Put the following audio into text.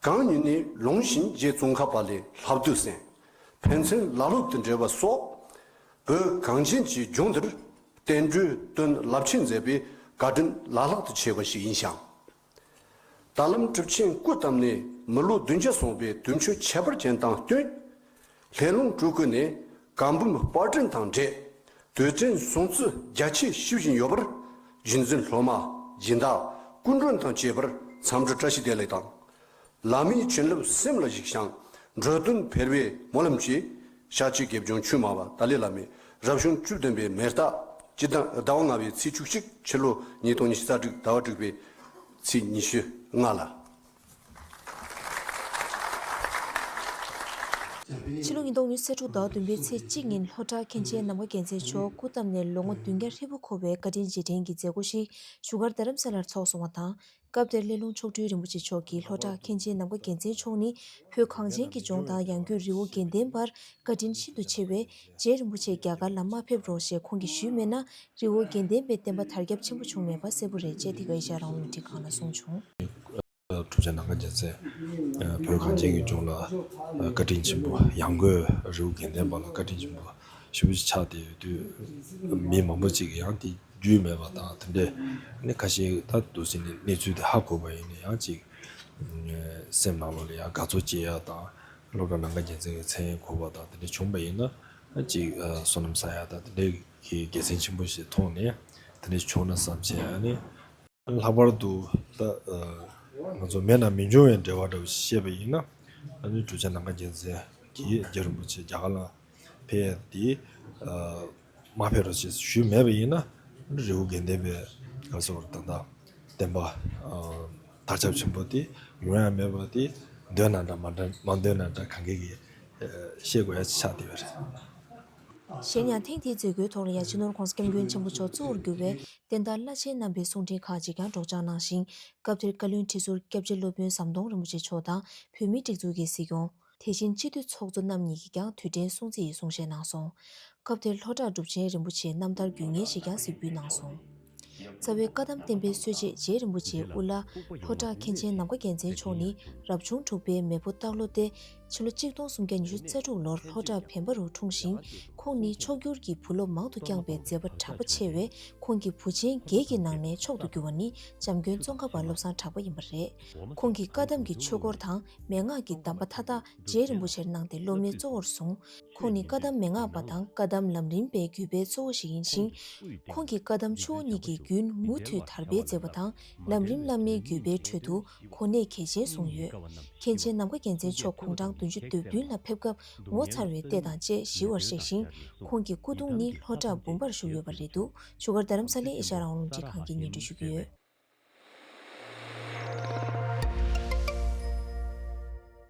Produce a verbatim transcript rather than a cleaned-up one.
གང་ཉིད་ནས་ལུང་བཞིན་རྗེ་ཙོང་ཁ་པ་ལས་ལྷ་བདུད་གསན། ཕན་ཚུན་བླ་སློབ་ཏུ་འབྲེལ་བ་སོགས། བོད་གངས་ཅན་གྱི་ལྗོངས་འདིར་བསྟན་འགྲོའི་དོན་རླབས་ཆེན་མཛད་པའི་བཀའ་དྲིན་བླ་ལྷག་ཏུ་ཆེ་བ་ཞིག་ཡིན་ཞིང་། ད་ལམ་གྲུབ་ཆེན་སྐུ་བལྟམས་ནས་མི་ལོ་བདུན་བརྒྱ་སོང་བའི་དུས་མཆོད་ཁྱད་པར་ཅན་དང་བསྟུན། ལྷས་ལུང་སྤྲུལ་སྐུ་ནས་བཀའ་འབུམ་པར་སྐྲུན་དང་འབྲེལ། དུས་དྲན་སྲུང་བརྩི་རྒྱ་ཆེ་ཞུ་བཞིན་ཡོད་པར། རྗེ་བཙུན་སློབ་མ་སྦྱིན་བདག་སྐུ་མགྲོན་དང་བཅས་པར་འཚམས་འདྲི་བཀྲ་ཤིས་བདེ་ལེགས་དང་། བླ་མའི་བྱིན་རླབས་སེམས་ལ་ཞུགས་ཤིང་། འགྲོ་དོན་འཕེལ་བའི་སྨོན་ལམ་གྱིས། ཤཱཀྱའི་དགེ་སྦྱོང་ཆོས་སྨྲ་བ་ཏཱ་ལའི་བླ་མའི་རབ་བྱུང་བཅུ་བདུན་པའི་མེ་རྟ་སྤྱི་ཟླ་ཟླ་བ་ལྔ་པའི་ཚེས་བཅུ་གཅིག་ཕྱི་ལོ་ཉིས་སྟོང་ཉི་ཤུ་རྩ་དྲུག་ཟླ་བ་དྲུག་པའི་ཚེས་ཉི་ཤུ་ལྔ་ལ། ཕྱི་ལོ་ཉིས་སྟོང་ཉི་ཤུ་རྩ་དྲུག་ཟླ་བ་བདུན་པའི་ཚེས་གཅིག་ཉིན་ལྷོ་བྲག་མཁན་ཆེན་ནམ་མཁའ་རྒྱལ་མཚན་མཆོག་སྐུ་བལྟམས་ནས་ལོ་ངོ་བདུན་བརྒྱ་ཧྲིལ་པོ་འཁོར་བའི་བཀའ་དྲིན་རྗེས་དྲན་གྱི་མཛད་སྒོ་ཞིག་བཞུགས་སྒར་རྡ་རམ་ས་ལར་ཚོགས་སོང་བ་དང་། སྐབས་དེར་སླེ་ལུང་མཆོག་སྤྲུལ་རིན་པོ་ཆེ་མཆོག་གིས་ལྷོ་བྲག་མཁན་ཆེན་ནམ་མཁའ་རྒྱལ་མཚན་མཆོག་ནི་བོད་གངས་ཅན་གྱི་ལྗོངས་དང་ཡང་སྒོས་རི་བོ་དགེ་ལྡན་པར་བཀའ་དྲིན་ཤིན་ཏུ་ཆེ་བས། རྗེ་རིན་པོ་ཆེ་རྒྱ་གར་ལ་མ་ཕེབས་རོགས་ཞེས་ཁོང་གིས་ཞུས་མེད་ན། རི་བོ་དགེ་ལྡན་པའི་བསྟན་པ་དར་ཁྱབ་ཆེན་པོ་བྱུང་མེད་པ་གསལ་པོ་རེད་ཅེས་དེ་ག་ཨེ་ཤ་ཡ་རང་དབང་རླུང་འཕྲིན་ཁང་ལ་གསུངས་བྱུང་། གྲུབ་ཆེན་ནམ་མཁའ་རྒྱལ་མཚན་བོད་གངས་ཅན་གྱི་ལྗོངས་ལ་བཀའ་དྲིན་ཆེན་པོ། ཡང་སྒོས་རི་བོ་དགེ་ལྡན་པ་ལ་བཀའ་དྲིན་ཆེན་པོ་ཞེ་པོ་ཅིག་ཆགས་བསྡད་ཡོད་དུས། མི་མང་པོ་ཅིག་གིས་ཡང་དེ་རྒྱུས་མེད་པ་དང་། དེ་འདྲའི་ནི་ཁ་ཤས་ད་འདུག་སེ་ནི་གནས་ཚུལ་དེ་ཧ་གོ་བ་ཡིན་ན་ཡང་ཅིག་སེམས་ནང་ལོགས་ལ་ཡང་དགའ་ཚོར་སྐྱེ་ཡ་དང་། སློབ་གྲྭ་ནམ་མཁའ་རྒྱལ་མཚན་གྱི་མཚན་གོ་བ་དང་དེ་འདྲ་བྱུང་བ་ཡིན་ན། ཅིག་བསོད་ནམས་བསགས་ཡ་དང་དེ་འདྲའི་གི་དགེ་མཚན་ཆེན་པོ་ཞིག་མཐོང་ནས་དེ་འདྲ་བྱུང་ན་བསམ་བྱས། ཨ་ནི། ལྷག་པར་དུ་ད་ང་ཚོ་མེད་ན་མི་འབྱུང་བའི་འབྲེལ་བ་འདྲ་བོ་ཞིག་བཤད་པ་ཡིན་ན། ཨ་ནི་གྲུབ་ཆེན་ནམ་མཁའ་རྒྱལ་མཚན་གྱིས་རྗེ་རིན་པོ་ཆེ་རྒྱ་གར་ལ་ཕེབས་ཏེ་མ་ཕེབས་རོགས་ཞེས་ཞུས་མེད་པ་ཡིན་ན། རི་བོ་དགེ་ལྡན་པའི་ག་རེ་ཟེར་དགོས་རེད། ད་ལྟ་བསྟན་པ་དར་ཁྱབ་ཆེན་པོ་དེ་ཡོང་ཡ་མེད་པ་དེ་འདོད་ན་འདྲ་མ་འདྲ་མ་འདོད་ན་འདྲ་གང་ག་གིས་ཤེས་དགོས་ཡ་ཆགས་བསྡད་པ་རེད། གཞན་ཡང་ཐེངས་འདིའི་མཛད་སྒོའི་ཐོག་ལ་ཡང་སྤྱི་ནོར་༸གོང་ས་༸སྐྱབས་མགོན་ཆེན་པོ་མཆོག་གཙོ་བོར་གྱུར་བའི་བསྟན་བདག་བླ་ཆེན་རྣམ་པའི་གསུང་འཕྲིན་ཁག་ཅིག་ཀྱང་སྒྲོག་སྦྱང་གནང་ཞིང་། སྐབས་དེར་བཀའ་བློན་ཁྲི་ཟུར་སྐྱབས་རྗེ་སློབ་དཔོན་ཟམ་གདོང་རིན་པོ་ཆེ་མཆོག་དང་བོད་མིའི་སྒྲིག་འཛུགས་ཀྱི་སྲིད་སྐྱོང་། དེ་བཞིན་སྤྱི་འཐུས་ཚོགས་གཙོ་རྣམ་གཉིས་ཀྱིས་ཀྱང་དུས་དྲན་སྲུང་བརྩི་ཡི་གསུང་བཤད་གནང་སོང་། སྐབས་དེར་ལྷོ་བྲག་གྲུབ་ཆེན་རིན་པོ་ཆེའི་རྣམ་ཐར་རྒྱུས་མཉེས་ཤིག་ཀྱང་གཟིགས་འབུལ་གནང་སོང་། རྩ་བའི་བཀའ་གདམས་བསྟན་པའི་སྲོལ་འབྱེད་རྗེ་རིན་པོ་ཆེའི་དབུ་བླ་ལྷོ་བྲག་མཁན་ཆེན་ནམ་མཁའ་རྒྱལ་མཚན་མཆོག་ནི་རབ་བྱུང་དྲུག་པའི་མེ་ཕོ་སྟག་ལོ་སྟེ། ཕྱི་ལོ་གཅིག་སྟོང་སུམ་བརྒྱ་ཉི་ཤུ་རྩ་དྲུག་ལོར་ལྷོ་བྲག་བོན་པ་རུ་འཁྲུངས་ཤིང་། ཁོང་ནི་མཆོག་གྱུར་གྱི་བུ་སློབ་མང་དུ་བསྐྱངས་པའི་མཛད་པ་གྲགས་པ་ཆེ་བས། ཁོང་གི་བུ་ཆེན་བརྒྱད་ཀྱི་ནང་ནས་མཆོག་ཏུ་གྱུར་པ་ནི་འཇམ་མགོན་ཙོང་ཁ་པ་བློ་བཟང་གྲགས་པ་ཡིན་པ་རེད། ཁོང་གིས་བཀའ་གདམས་ཀྱི་ཆོས་སྐོར་དང་མན་ངག་གི་གདམས་པ་མཐའ་དག་རྗེ་རིན་པོ་ཆེར་གནང་སྟེ་སློབ་མའི་གཙོ་བོར་བཟུང་། ཁོང་ནི་བཀའ་གདམས་མན་ངག་པ་དང་བཀའ་གདམས་ལམ་རིམ་པའི་བརྒྱུད་པའི་གཙོ་བོ་ཞིག་ཡིན་ཞིང་། ཁོང་གིས་བཀའ་གདམས་ཆུ་བོ་གཉིས་ཀྱི་རྒྱུན་མུ་མཐུད་དར་སྤེལ་མཛད་པ་དང་། ལམ་རིམ་བླ་མའི་བརྒྱུད་པའི་ཁྲོད་དུ་གོ་གནས་གལ་ཆེན་བཟུང་ཡོད། མཁན་ཆེན་ནམ་མཁའ་རྒྱལ་མཚན་མཆོག་དགུང་གྲངས་བདུན་ཅུ་དོན་བདུན་ལ་ཕེབས་སྐབས་ངོ་མཚར་བའི་ལྟས་དང་བཅས་ཞི་བར་གཤེགས་ཤིང་། ཁོང་གི་སྐུ་གདུང་ནི་ལྷོ་བྲག་འབུམ་པར་བཞུགས་ཡོད་པ་རེད་འདུག་བཞུགས་སྒར་རྡ་རམ་ས་ལའི་ཨེ་ཤ་ཡ་རང་དབང་རླུང་འཕྲིན་ཁང་གིས་སྙན་སྒྲོན་ཞུ་གི་ཡོད།